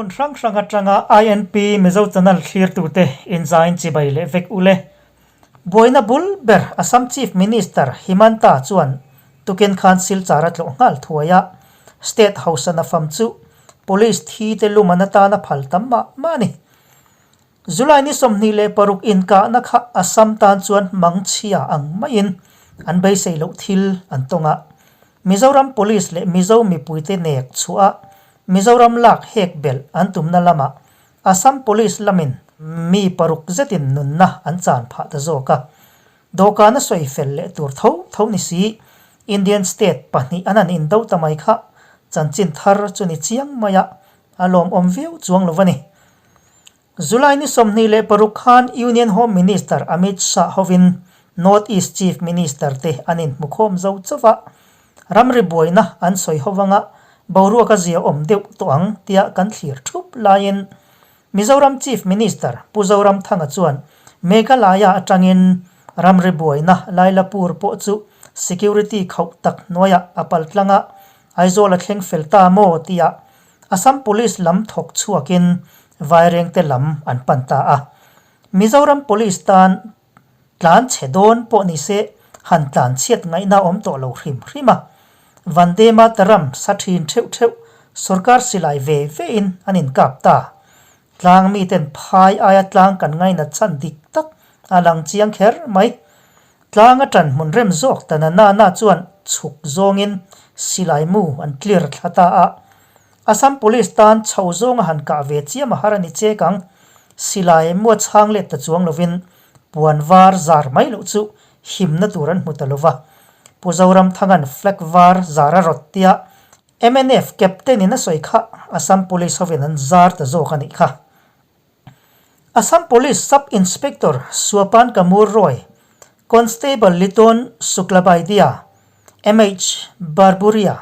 Khawvel hmun hrang hrang atanga INP Mizo Channel thlirtute inzain chibai leh vek ule. Buaina bul ber Assam Chief Minister Himanta chuan tukin khan Silchar a tlawh nghal thuai a, State House-a nafam chu Police thi te luman atana phal tam mah mah a ni. July ni 26 inkahna kha Assam tan chuan mangchhia ang maiin an beisei loh thil an tawng a. Mizoram Police leh Mizo mipuite nek chhuah a Mizoram lak hek belh an tumna lamah Assam Police lamin mi paruk zetin nunna an chan phah ta zawk a. Dawhkana sawi fel leh tur tho tho ni si, Indian state pahnih an han indo ta mai kha chanchin thar chu ni chiang mai a, a lawmawm viau chuang lo a ni. July ni 26 khan Union Home Minister Amit Shah hovin North East Chief Minister te an inhmukhawm zo chauh a, ramri buaina an sawi ho anga boruak a zia awm deuh tawh ang tia kan thlir thup laiin Mizoram Chief Minister Pu Zoramthanga chuan Meghalaya atangin ramri buaina Lailapur pawh chu security khauh tak hnuaiah a pal tlang a, Aizawl a thleng fel ta maw tia Assam Police lam thawk chhuakin Vairengte lam an pan ta a. Mizoram Police tan tlan chhe dawn pawh ni se han tlan chhiat ngaihna awm tawh lo hrim hrim a. Vande Mataram sa thin theuh theuh sorkar silai ve ve in an inkap ta. Tlang miten phai aia tlang kan ngainat chhan dik tak a lang chiang kher mai. Tlang a ṭan hmun rem zawk ta na na na chuan chhuk zawngin silai mu an clear thla ta a. Assam Police tan chho zawnga han kah ve chiam a har a ni chek ang. Silai mu a chhang let ta chuang lovin puan var zar mai loh chu himna tur an hmu ta lo va. Pu Zoramthanga'n flag var zar a rawt tia mnf captain in a sawi kha Assam Police hovin an zar ta zawk a nih kha. Assam Police Sub Inspector Swapan Kamur Roy, Constable Liton Suklabaidia, MH Barburia,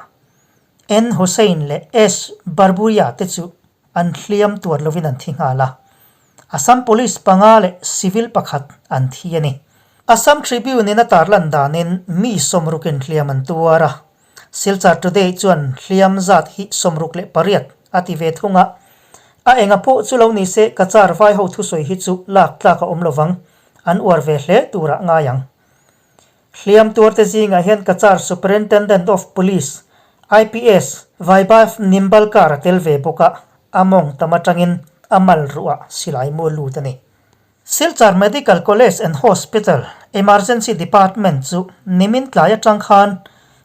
N Hussain leh S Barburia te chu an hliam tuar lovin an thi nghal a. Assam Police panga leh civil pakhat an thi a ni. Assam Tribune in a tarlan danin mi sawmrukin hliam an tuar a. Silchar Today chuan hliam zat hi 68 a ti ve thung a, a enga pawh chu lo ni se Cachar vai ho thusawi hi chu lak tlak a awm lovang, an uar ve hle turah ngai ang. Hliam tuarte zingah hian Cachar Superintendent of Police, IPS, Vaibhav Nimbalkar a tel ve bawk a, a mawng tam atangin a mal ruah silai mu lut a ni. Silchar Medical College and Hospital Emergency Department chu nimin tlai atang khan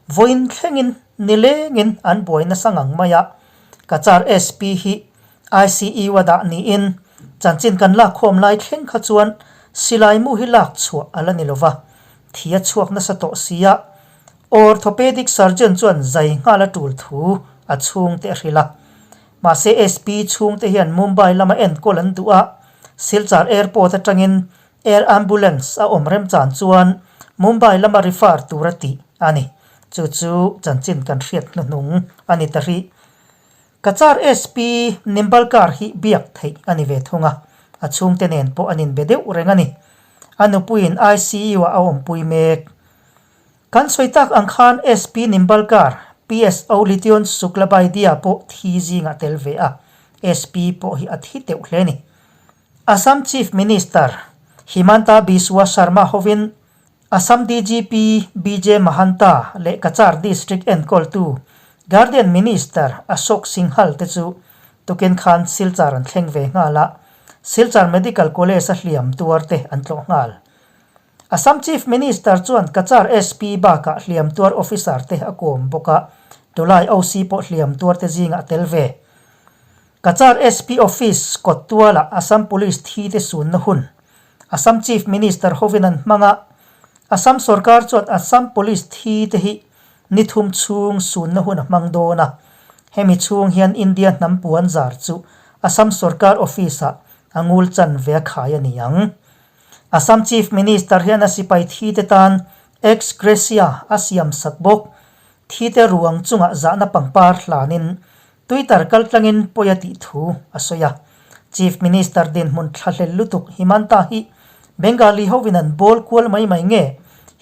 vawiin thlengin nilengin an buai nasa ngang mai a, Cachar SP hi ICU a dah niin chanchin kan lakkhawm lai thleng kha chuan silai mu hi lak chhuah a la ni lova, thi a chhuak nasa tawh si a, Orthopedic Surgeon chuan zai nghal a tul thu a chhungte a hrilh a. Mahse SP chhungte hian Mumbai lama enkawl an duh a, Silchar Airport atangin Air Ambulance a awm remchan chuan Mumbai lama refer tur a tih a ni. Chu chu chanchin kan hriat hnuhnung a ni ta hrih. Cachar SP Nimbalkar hi biak theih a ni ve thung a, a chhungte nen pawh an inbe deuh reng a ni. A nupuiin ICU-ah a awmpui mek. Kan sawi tak ang khan SP Nimbalkar, PSO Lition Suklabaidia pawh thi zingah tel ve a, SP pawh hi a thi teuh hle a ni. Assam Chief Minister Himanta Biswa Sarma hovin Assam DGP BJ Mahanta leh Cachar District enkawltu Guardian Minister Ashok Singhal te chu tukin khan Silchar an thleng ve nghal a, Silchar Medical College a hliam tuar te an tlawh nghal. Assam Chief Minister chuan Cachar SP bakah hliam tuar officer te a kawm bawk a, Tulai OC pawh hliam tuar te zingah a tel ve. Cachar SP office kawt tualah Assam Police thi te sunna hun Assam Chief Minister hovin an hmang a, Assam sorkar chuan Assam Police thi te hi ni thum chhung sunna hun a hmang dawn a, hemi chhung hian India hnam puan zar chu Assam sorkar office-ah a ngul chan ve a khai a ni ang. Assam Chief Minister hian a sipai thi te tan ex gratia a siam sak bawk. Thi te ruang chungah zahna pangpar hlanin Twitter kaltlangin pawi a tih thu a sawi a. Chief Minister dinhmun thlahlel lutuk Himanta hi Bengali hovin an bawl kual mai mai nge?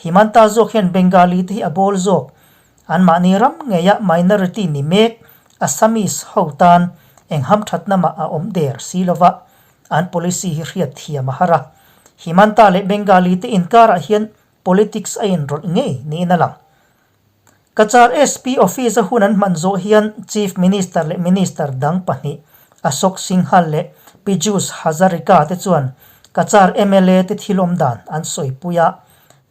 Himanta zawk hian Bengali te hi a bawl zawk. Anmahni ram ngeia minority ni mek Assamese ho tan Eng hamthatna mah a awm der si lova, an policy hi hriat thiam a har a. Himanta leh Bengali te inkarah hian politics a inrawlh ngei niin a lang. Cachar SP office a hun an hman zawh hian Chief Minister leh Minister dang pahnih Ashok Singhal leh Pijush Hazarika te chuan Cachar mla te thil awm dan an sawipui a.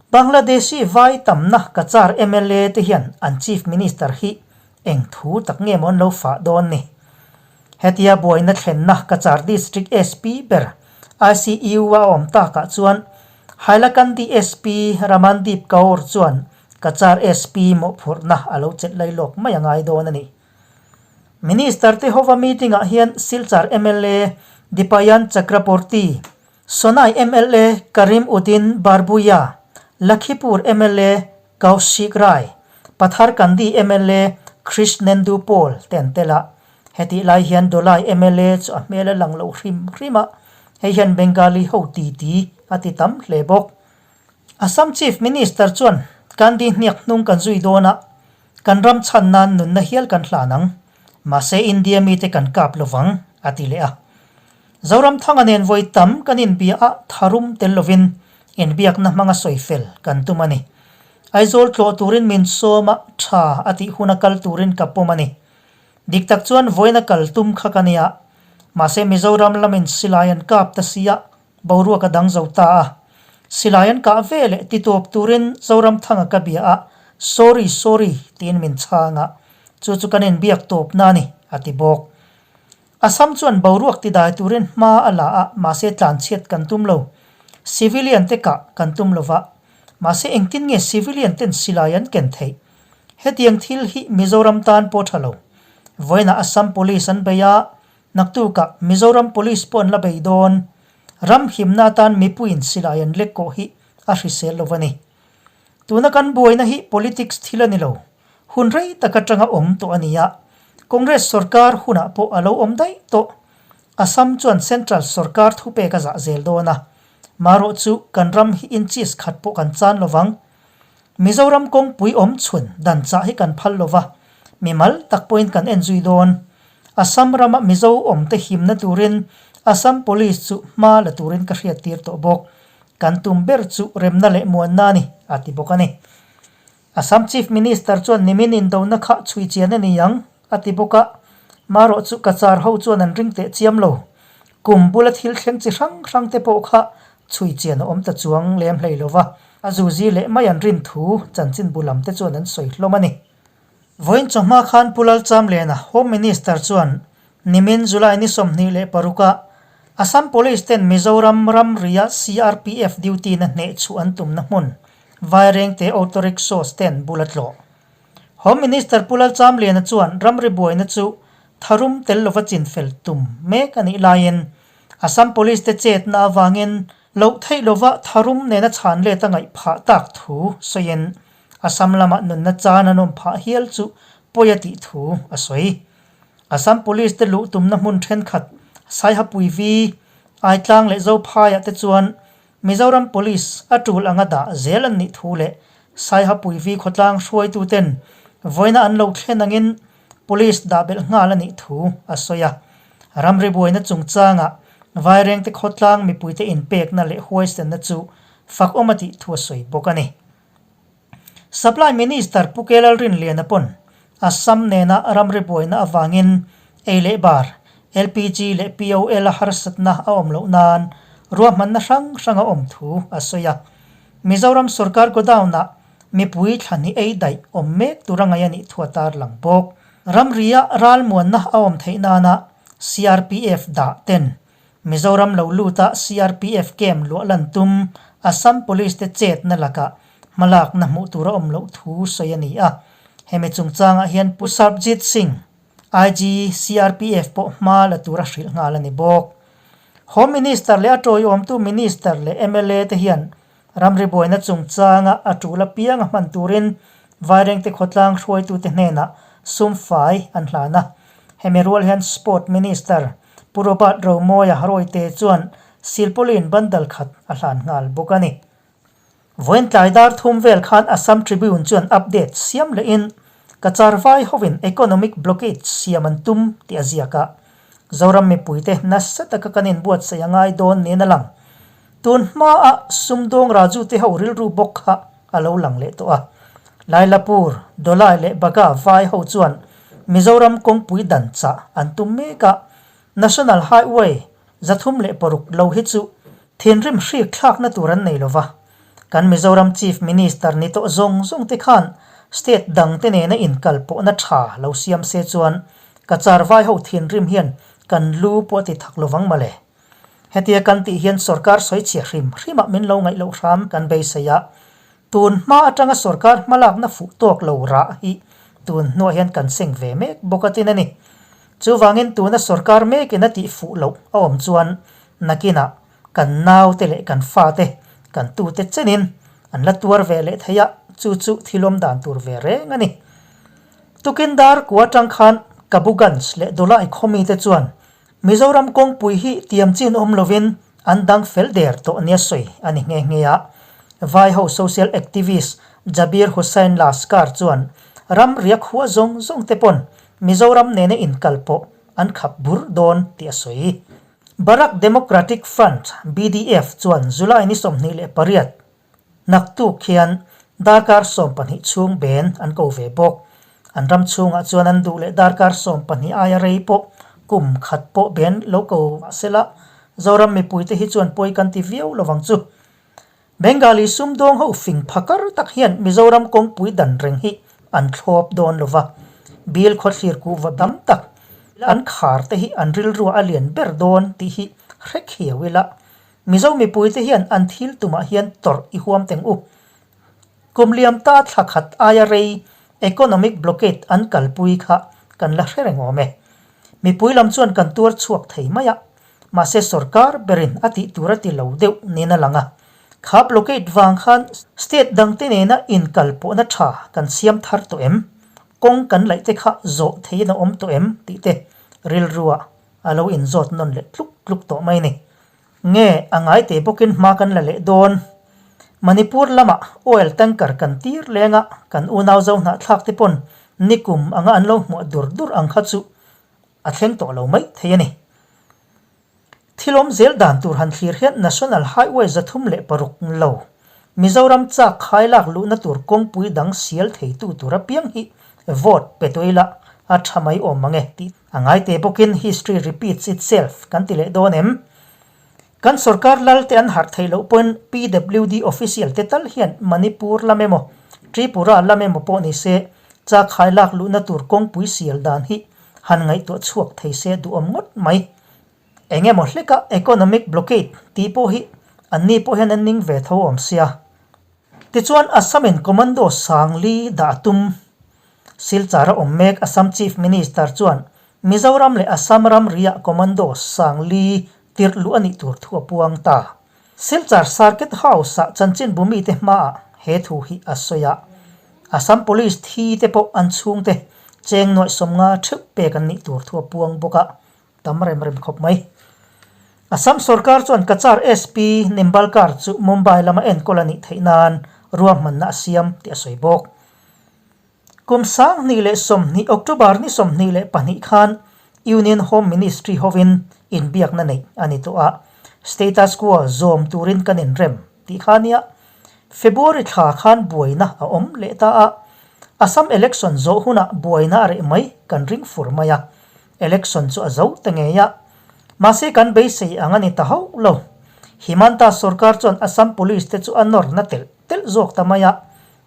Bangladeshi vai tamna Cachar mla te hian an Chief Minister hi eng thu tak nge maw an lo fah dawn ni? Hetia buaina thlenna Cachar District SP ber ICU a awm takah chuan Hailakandi SP Ramandeep Kaur chuan Cachar SP mawhphurhna a lo chelh lai lawk mai a ngai dawn a ni. Minister te hova meeting ah hian Silchar mla Dipayan Chakraborty, Sonai mla Karim Uddin Barbuya, Lakhipur mla Kaushik Rai, Patharkandi mla Krishnendu Paul te an tel a. Hetih lai hian Dolai mla chu a hmel a lang lo hrim hrim a, hei hian Bengali ho titi a ti tam hle bawk. Assam Chief Minister chuan Gandhi hniak hnung kan zui dawn a, kan ram chhan nan nunna hial kan hlan ang, mahse India mite kan kap lo vang, a ti leh a. Zoramthanga nen vawi tam kan inbia a tharum tel lovin inbiakna hmanga sawi fel kan tum a ni. Aizawl tlawh turin min sawm a, tha a tih huna kal turin ka pawm a ni. Dik tak chuan vawiina kal tum kha ka nia, mahse Mizoram lamin silai an kap ta si a, Boruak a dang zo ta a. Silai an kah ve leh ti tawp turin Zoramthanga ka bia a, Sorry, sorry tiin min chhang a, chu chu kan inbiak tawp na a ni, a ti bawk. Assam chuan boruak ti dai turin hma a la a, mahse tlanchhiat kan tum lo. Civilian te kah kan tum lo va. Mahse engtin nge civilian ten silai an ken theih? Hetiang thil hi Mizoram tan pawh tha lo. Vawiinah Assam Police an bei a, Naktukah Mizoram Police pawh an la bei dawn. Ram himna atan mipuiin silai an lek kawh hi a hrisel lo a ni. Tuna kan buaina hi politics thil a ni lo. Hun rei tak atanga awm tawh a ni a. Congress sorkar hunah pawh a lo awm daih tawh. Assam chuan Central sorkar thupek a zah zel dawn a. Marawh chu kan ram hi inches khat pawh kan chan lo vang. Mizoram kawngpui awm chhun dan chah hi kan phal lo va, mimal tak pawhin kan en zui dawn. Assam rama Mizo awmte himna turin Assam Police chu hma la turin ka hriattir tawh bawk. Kan tum ber chu remna leh muanna a ni, a ti bawk a ni. Assam Chief Minister chuan nimin indona kha chhui chian a ni ang, a ti bawk a, marawh chu Cachar ho chuan an ring teh chiam lo. Kum bula thil thleng chi hrang hrang te pawh kha chhui chian a awm ta chuang lem hlei lo va, a zuzi leh mai an rin thu chanchinbu lam te chuan an sawi hlawm a ni. Vawiin chawhma khan Pu Lalchamlena, Home Minister chuan nimin July ni 26 ah Assam Police ten Mizoram ramria CRPF duty na hneh chhuh an tumna hmun Vairengte Auto Rickshaws ten bul a tlawh. Home Minister Pu Lalchamliana chuan ramri buaina chu tharum tel lova chinfel tum mek a nih laiin Assam Police te chetna avangin loh theih lova tharum nena chhan let a ngaih phah tak thu sawiin Assam lamah nunna chan an awm phah hial chu pawi a tih thu a sawi. Assam Police te luh tumna hmun thenkhat Saihapui Vi, Aitlang leh Zophaiah te chuan Mizoram Police a tul anga dah zel an nih thu leh Saihapui Vi khawtlang hruaituten vawiina an lo thlen angin Police dah belh nghal a nih thu a sawi a. Ramri buaina chungchangah Vairengte khawtlang mipuite inpekna leh huaisenna chu fakawm a tih thu a sawi bawk a ni. Supply Minister Pu K Lalrinliana pawn Assam nena ramri buaina avangin ei leh bar, LPG leh POL a harsatna a awm loh nan ruahmanna hrang hrang a awm thu a sawi a. Mizoram sorkar godown-ah mipui thla hnih ei daih awm mek tura ngaih a nih thu a tarlang bawk. Ramria ralmuanna a awm theih nana CRPF dah ten Mizoram lo luta CRPF camp luah lan tum Assam Police te chetna lakah hmalakna hmuh tur a awm loh thu sawi a ni a. Hemi chungchangah hian Pu Sarbjit Singh, IG, CRPF pawh hma la tura hrilh nghal a ni bawk. Home Minister leh a tawiawmtu Minister leh mla te hian Ramri buaina chungchanga a tul apiang a hman turin Vairengte khawtlang hruaitute hnenah sum fai an hlan a. Hemi rual hian Sport Minister Pu Robert Romawia Rawite chuan silpauline bundle khat a hlan nghal bawk a ni. Vawiin tlai dar thum vel khan Assam Tribune chuan update siam lehin Cachar vai hovin economic blockade siam an tum tih a ziak a. Zoram mipuite nasa taka kan inbuatsaih a ngai dawn niin a lang. Tun hmaa sumdawng Raju te ho rilru bawk kha a lo lang leh tawh a. Lailapur, Dawlai leh Baga vai ho chuan Mizoram kawngpui dan chah an tum mek a, National Highway 306 lo hi chu thinrim hrik thlakna tur an nei lo va. Kan Mizoram Chief Minister ni tawh zawng zawng te khan state dang te nena inkalpawhna tha lo siam se chuan Cachar vai ho thinrim hian kan lu pawh a ti thak lovang mawle. Hetia kan tih hian sorkar sawichhia hrim hrimah min lo ngaih loh hram kan beisei a, tun hma atanga sorkar hmalakna fuh tawk lo rah hi tun hnuah hian kan seng ve mek bawk a tin a ni. Chuvangin tuna sorkar mekin a tih fuh loh a awm chuan nakinah kan naute leh kan fate kan tute chenin an la tuar ve leh thei a, chu chu thilawm dan tur ve reng a ni. Tukin dar kua atang khan Kabuganj leh Dawlai khawmite chuan Mizoram kawngpui hi tiam chin awm lovin an dang fel der tawh nia sawi a ni nghe nghe a. Vaiho social activist Jabir Hussain Laskar chuan ram riak hua zawng zawng te pawn Mizoram nena inkal pawh an khap bur dawn tih a sawi. Barak Democratic Front, BDF, chuan July ni 28, Naktuk hian darkar 12 chhung ben an ko ve bawk. An ram chhungah chuan an duh leh darkar 12 aia rei pawh kum khat pawh ben lo ko mah sela, Zoram mipuite hi chuan pawi kan ti viau lovang chu. Bengali sumdawng ho fing phakar tak hian Mizoram kawngpui dan reng hi an thlawp dawn lova, Bill khawthlir kuhva tam tak an khar te hi an rilruah a lian ber dawn tih hi hre khiau ila. Mizo mipuite hian an thil tumah hian tawrh i huam teng u. Kum liam ta thla khat aia rei economic blockade an kalpui kha kan la hre reng awm e. Mipui lam chuan kan tuar chhuak thei mai a, mahse sorkar berin a tih tur a ti lo deuh niin a lang a. Kha blockade vang khan state dangte nena inkalpawhna tha kan siam thar tawh em? Kawng kan laih te kha zawh theiin a awm tawh em? tih te rilruah a lo inzawt nawn leh tluk tluk tawh mai ni. Nge a ngai teh bawkin hma kan la leh dawn. Manipur lamah oil tanker kan tir leng a, kan unau zo hnahthlak te pawn nikum anga an lo hmuah dur dur ang kha chu a thleng tawh lo mai thei a ni. Thil awm zel dan tur han thlir hian National Highway 306 lo Mizoram chak khai lak luhna tur kawngpui dang sial theitu tur apiang hi vote pe tawh ila a tha mai awm mang e tih A ngai te bawkin history repeats itself kan ti leh dawn em? Kan sorkar lal te an harh theih loh pawhin PWD official te tal hian Manipur lam emaw Tripura lam emaw pawh ni se chakhai lak luhna tur kawngpui sial dan hi han ngaihtuah chhuak thei se duhawm ngawt mai. Eng emaw hleka economic blockade tih pawh hi anni pawh hian an ning ve tho awm sia. Tichuan Assam in Commando Sangli dah tum Silchar a awm mek Assam Chief Minister chuan Mizoram leh Assam ramriah Commando Sangli tirh luh a nih tur thu a puang ta. Silchar Circuit House-ah chanchinbu mite hmaah he thu hi a sawi a. Assam Police thi te pawh an chhungte cheng nuaih 50 theuh pek an nih tur thu a puang bawk a. Tam rem rem khawp mai. Assam sorkar chuan Cachar SP Nimbalkar chu Mumbai lama enkawl a nih theih nan ruahmanna a siam tih a sawi bawk. Kum 2020 October ni 22 khan Union Home Ministry hovin inbiakna neih a ni tawh a, status quo zawm turin kan inrem tih kha nia. February thla khan buaina a awm leh ta a, Assam election zawh hunah buaina a reh mai kan ring fur mai a. Election chu a zo ta ngei a, mahse kan beisei ang a ni ta hauh lo. Himanta sorkar chuan Assam Police te chu a nawrna telh telh zawk ta mai a,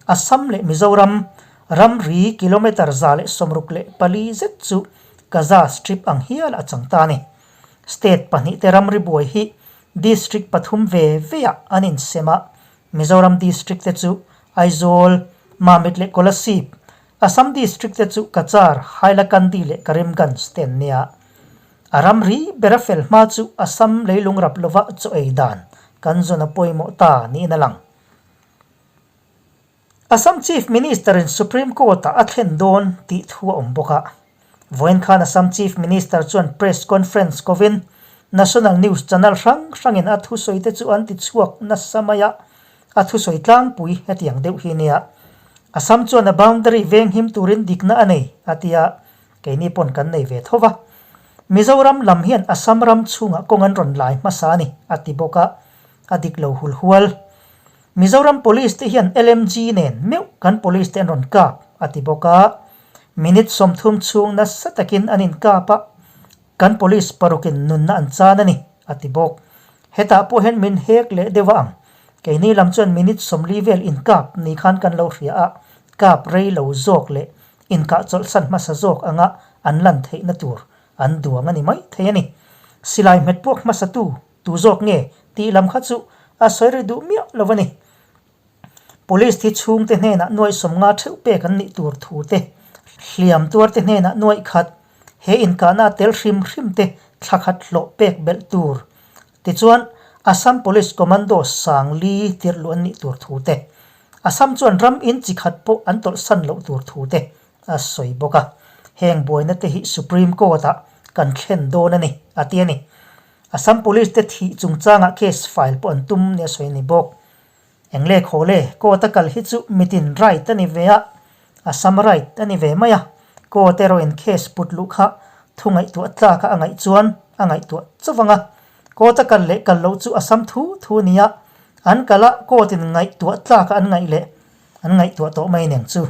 Assam leh Mizoram ramri kilometre 164 zet chu Gaza Strip ang hial a chang ta a ni. State pahnih te ramri buai hi district pathum ve veah an insem a, Mizoram district te chu Aizawl, Mamit leh Kolasib, Assam district te chu Cachar, Hailakandi leh Karimganj te an nia. A ramri ber a fel hma chu Assam leilung rap lova chaw ei dan kan zawn a pawimawh ta niin a lang. Assam Chief Minister in Supreme Court ah a thlen dawn tih thu a awm bawk a. Vawiin khan Assam Chief Minister chuan press conference kovin National News Channel hrang hrangin a thusawi te chu an ti chhuak nasa mai a, A thusawi tlangpui hetiang deuh hi nia. Assam chuan a boundary venghim turin dikna a nei, a ti a, keini pawn kan nei ve tho va. Mizoram lam hian Assam ram chhungah kawng an rawn lai hmasa a ni, a ti bawk a, a dik lo hulhual. Mizoram Police te hian LMG nen meuh kan Police te an rawn kap, a ti bawk a. Minute 30 chhung nasa takin an inkap a, kan Police parukin nunna an chan a ni, a ti bawk. Hetah pawh hian min hek leh deuh a ang. Keini lam chuan minute 40 vel inkap ni khan kan lo hria a, kap rei lo zawk leh inkah chawlhsan hmasa zawk anga an lan theihna tur an duang a ni mai thei a ni. Silai hmet puak hmasatu tu zawk nge tih lam kha chu a sawi ri duh miah lo a ni. Police thi chhungte hnenah nuaih 50 theuh pek an nih tur thu te, hliam tuarte hnenah nuaih khat, he inkahna a tel hrim hrim te thla khat hlawh pek belh tur. Tichuan, Assam Police Commando Sangli tirh luh an nih tur thu te, Assam chuan ram in chi khat pawh an tawlhsan loh tur thu te a sawi bawk a. Heng buaina te hi Supreme Court-ah kan thlen dawn a ni, a ti a ni. Assam Police te thih chungchangah case file pawh an tum nia sawi a ni bawk. Eng le khaw le, court a kal hi chu mitin right a ni ve a, Assam right a ni ve mai a, court erawhin case put luh kha thu ngaihtuah tlaka a ngaih chuan a ngaihtuah chauh ang a, court a kal leh kal loh chu Assam thu thu a ni a, an kal a court in ngaihtuah tlaka an ngaih leh an ngaihtuah tawh mai nen chu.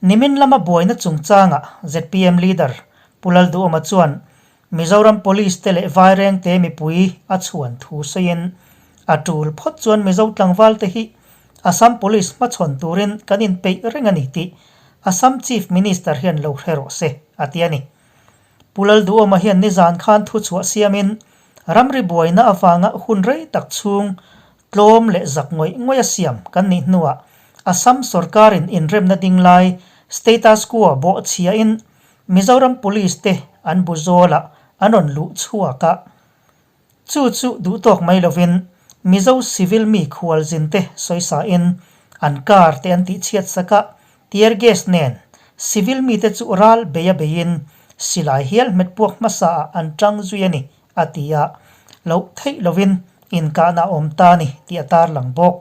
Nimin lama buaina chungchangah zpm leader Pu Lalduhawma chuan Mizoram Police te leh Vairengte mipui a chhuan thu sawiin, a tul phawt chuan Mizo tlangval te hi Assam Police hmachhawn turin kan inpeih reng a ni tih Assam Chief Minister hian lo hre rawh se, a ti a ni. Pu Lalduhawma hian nizan khan thuchhuah siamin ramri buaina avanga hun rei tak chhung tlawm leh zak ngawih ngawih a siam kan nih hnuah Assam sorkarin inremna ding lai status quo bawhchhiain Mizoram Police te an bu zawlah an rawn luh chhuak a, chu chu duh tawk mai lovin Mizo civil mi khualzin te sawisain an car te an tihchhiat sak a, tear gas nen civil mite chu ral bei a beiin silai hial hmet puak hmasa ah an tang zui a ni a ti a, loh theih lovin inkahna a awm ta a ni tih a tarlang bawk.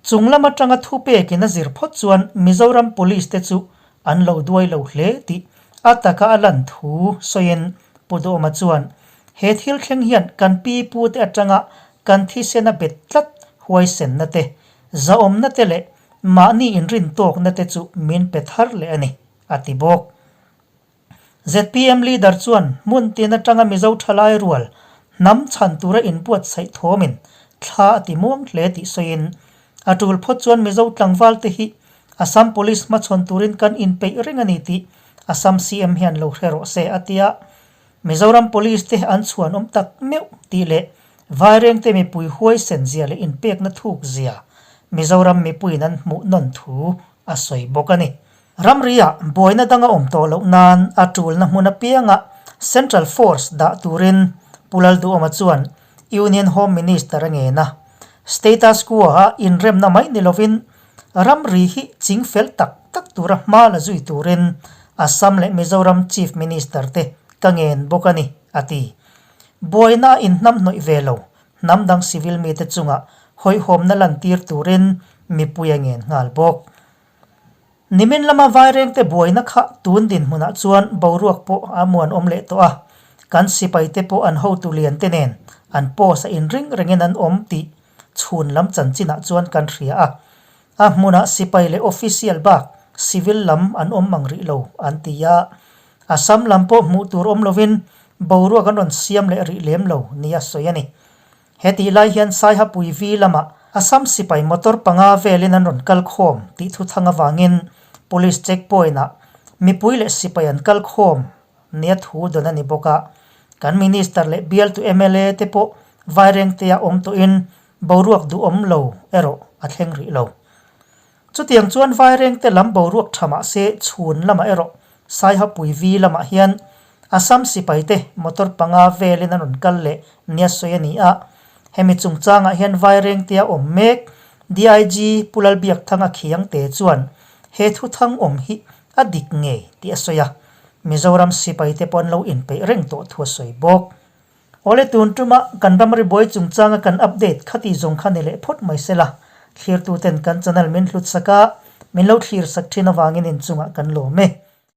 Chung lam atanga thupekin a zir phawt chuan Mizoram Police te chu an lo duai lo hle tih a taka a lan thu sawiin Pu Duhawma chuan, He thil thleng hian kan pi pu te atanga kan thisena bet tlat huaisenna te, zahawmna te leh mahni inrin tawkna te chu min pe thar leh a ni, a ti bawk. Zpm leader chuan hmun tin atanga Mizo thalai rual hnam chhan tura inbuatsaih thawmin thla a ti muang hle tih sawiin, a tul phawt chuan Mizo tlangval te hi Assam Police hmachhawn turin kan inpeih reng a ni tih Assam CM hian lo hre rawh se a ti a. Mizoram Police te an chhuan awm tak meuh tih leh Vairengte mipui huaisen zia leh inpekna thuk zia Mizoram mipuiin an hmuh nawn thu a sawi bawk a ni. Ramriah buaina dang a awm tawh loh nan a tulna hmun apianga Central Force dah turin Pu Lalduhawma chuan Union Home Minister a ngen a. Status quo-a inremna mai ni lovin ramri hi ching fel tak tak tura hma la zui turin Assam leh Mizoram Chief Minister te ka ngen bawk a ni, a ti. Buaina a inhnamhnawih ve lo, hnam dang civil mite chunga hawihhawmna lantir turin mipui a ngen nghal bawk. Nimin lama Vairengte buaina kha tun dinhmunah chuan boruak pawh a muan awm leh tawh a, kan sipaite pawh an hotu lian te nen an post a inring rengin an awm tih chhun lam chanchinah chuan kan hria a. A hmunah sipai leh official bak civil lam an awm mang rih lo an ti a. Assam lam pawh hmuh tur awm lovin boruak an rawn siam leh rih lem lo nia sawi a ni. Hetih lai hian Saihapui Vi lamah Assam sipai motor panga velin an rawn kal khawm tih thuthang avangin Police check point-ah mipui leh sipai an kal khawm nia thu dawn a ni bawk a. Kan Minister leh bialtu mla te pawh Vairengtea awm tawhin boruak duhawm lo erawh a thleng rih lo. Chutiang chuan Vairengte lam boruak tha mah se chhun lamah erawh Saihapui Vi lamah hian Assam sipaite motor panga velin an rawn kal leh nia sawi a ni a. Hemi chungchangah hian Vairengtea awm mek DIG Pu Lalbiakthanga Khiangte chuan he thuthang awm hi a dik ngei tih a sawi a. Mizoram sipaite pawh an lo inpeih reng tawh thu a sawi bawk. Awle tun tuma kan ramri buai chungchanga kan update khati zawng kha ni leh phawt mai sela, thlirtuten kan channel min hlut sak a, min lo thlir sak thin avangin inchungah kan lawm e.